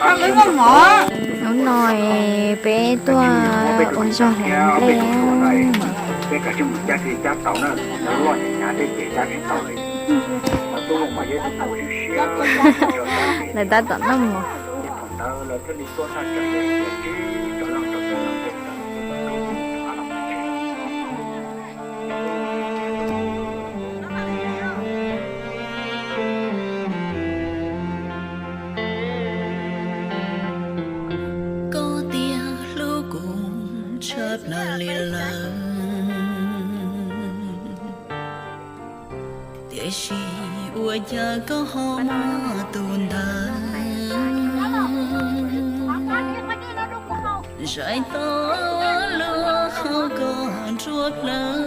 Hnub no peb tuaj ua zog hlais nplej. Lawv tab tom noj mov. Koj tias hlub kuv tshaj plaws li lawm, tiam sis ua cas koj ho muaj tus ntawd. Zais tau lub hau koj nruab plawv,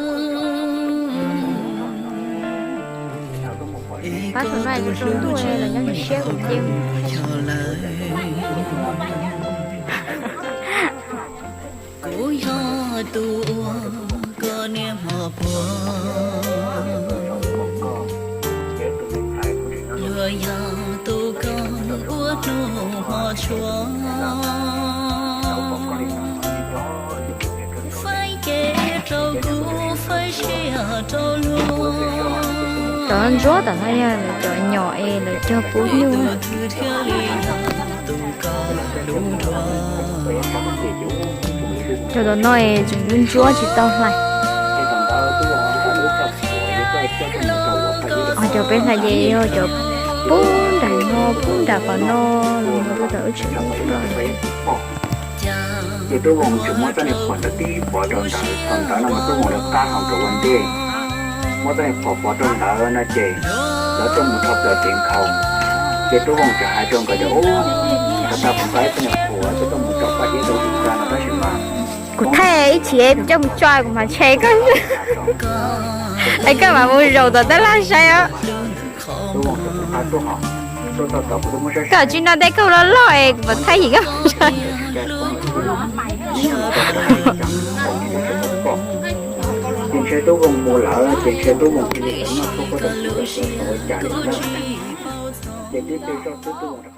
es koj tus hlub tsis muaj yog lawm. Kuv yog tus ua koj niaj hmo puag, luag yog tus koj ua hnub hmo tshua. Faib kev rau kuv, faib siab rau luag. Cov ntsuab tom no yog lawv cov nyom es lawv cog pub nyuj. Cov tom no es tseem ntsuab ntsuab tsis tau hlais. Ho cov peb hlais ces yog cov pub nram no, pub nram qhov no los mus rau tom wb tsev. Ces Tub Voos tseem muab txoj niag phuam ntawd tib pov rau ntawd, thaum ntawd no mas Tub Voos lawv qab hau rau ua ntej, muab txoj niag phuam pov rau ntawd no ces lawv tuaj mus rho plaws kev nkhaus. Ces Tub Voos tseem hais rau nkawd tias, Ub, thaum tas kuv nqa ib txoj niag phuam tuaj mus rau paj iab rau tus tsa no tab sis mas kuv thaij ib chim coj mus tso kuv mam tshem koj, es koj mam mus zaum tom tab laj saib os. Koj tsis noj tej kauj loj loj es kuv mam thaij yim koj. Ces ntshe Tub Voos mus lawm, ces ntshe Tub Voos cia li noj tshuaj koj tau tsis tau ua cas li na. Ces tib pliag zoj xwb Tub Voos rov